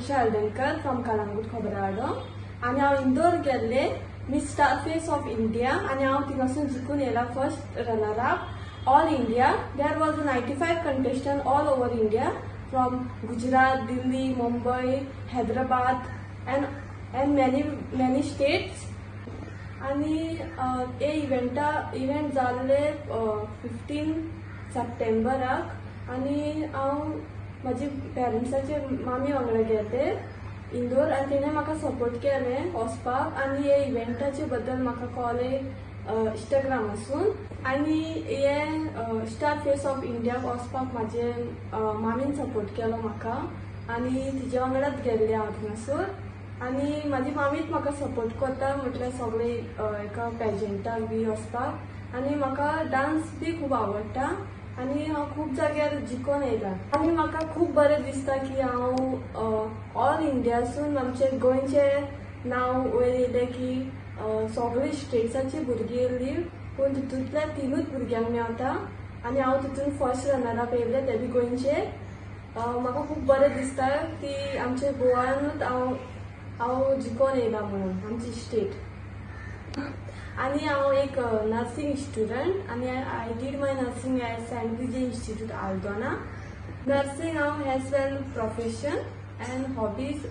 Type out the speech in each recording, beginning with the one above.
Apeksha Haldankar from Calangute Khobrado आनी हांव इंदोर गेल्ले Miss Star Face of India आनी हांव थिंगासून जिखून येयला first runner up all India. There was 95 contestant all over India from Gujarat, Delhi, Mumbai, Hyderabad and many many states. आनी हे event जाल्ले 15 सप्टेंबराक आनी हांव म्हजे पेरंट्साचे मामी वांगडा गेले इंदोर आनी तेणें म्हाका सपोर्ट केलें वचपाक आनी हे इव्हेंटाचे बद्दल म्हाका कळ्ळें इंस्टाग्रामासून आनी हे स्टार फेस ऑफ इंडियाक वचपाक म्हाजे मामीन सपोर्ट केलो म्हाका आनी तिजे वांगडाच गेल्लें हांव थिंगासर आनी म्हाजी मामीच म्हाका सपोर्ट करता म्हटल्यार सगळे एका पेजंटाक बी वचपाक आनी म्हाका डांस बी खूब आवडटा आनी हांव खूब जाग्यार जिखोन येयला आनी म्हाका खूब बरें दिसता की हांव ऑल इंडियासून आमचे गोंयचें नांव वयर येयलें की सगळे स्टेट्साची भुरगीं येयल्ली पूण तितूंतल्या 3 भुरग्यांक मेवता आनी हांव तितून फर्स्ट रनर अप येयलें ते बी गोंयचे. म्हाका खूब बरें दिसता की आमच्या गोवानूच हांव जिखोन येयला म्हणून आमची स्टेट. आनी हांव एक नर्सिंग स्टुडंट आनी I did my nursing at Saint Vijay Institute Aldona. Nursing हांव as well profession and hobbies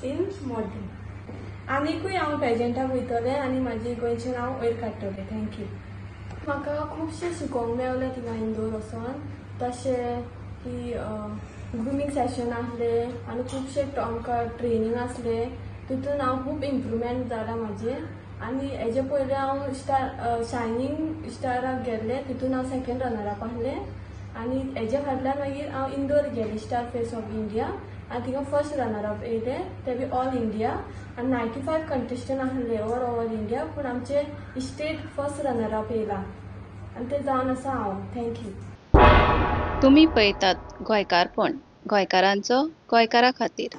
in modelling. आनीकूय हांव पेजंटाक वयतलें आनी म्हाजे गोंयचें नांव वयर काडटलें. Thank you. म्हाका खुबशें शिकोवंक मेवलें थिंगा इंदोर वचोन, तशें की ग्रुमींग सेशन आसलें आनी खुबशे आमकां ट्रेनींग आसलें तितून हांव खूब इम्प्रुवमेंट जाला म्हाजें. आनी हेजे पयलें हांव स्टार शायनींग स्टाराक गेल्लें तितून हांव सेकेंड रनर अप आसलें आनी हेजे फाटल्यान मागीर हांव इंदोर गेलें स्टार फेस ऑफ इंडिया आनी थिंगा फर्स्ट रनर अप येयलें ते बी ऑल इंडिया आनी 95 कंटेस्टंट आसले ऑल ओवर इंडिया पूण आमचे स्टेट फर्स्ट रनर अप येयला आनी ते जावन आसा हांव. Thank you. तुमी पळयतात गोंयकारपण, गोंयकारांचो गोंयकारा खातीर.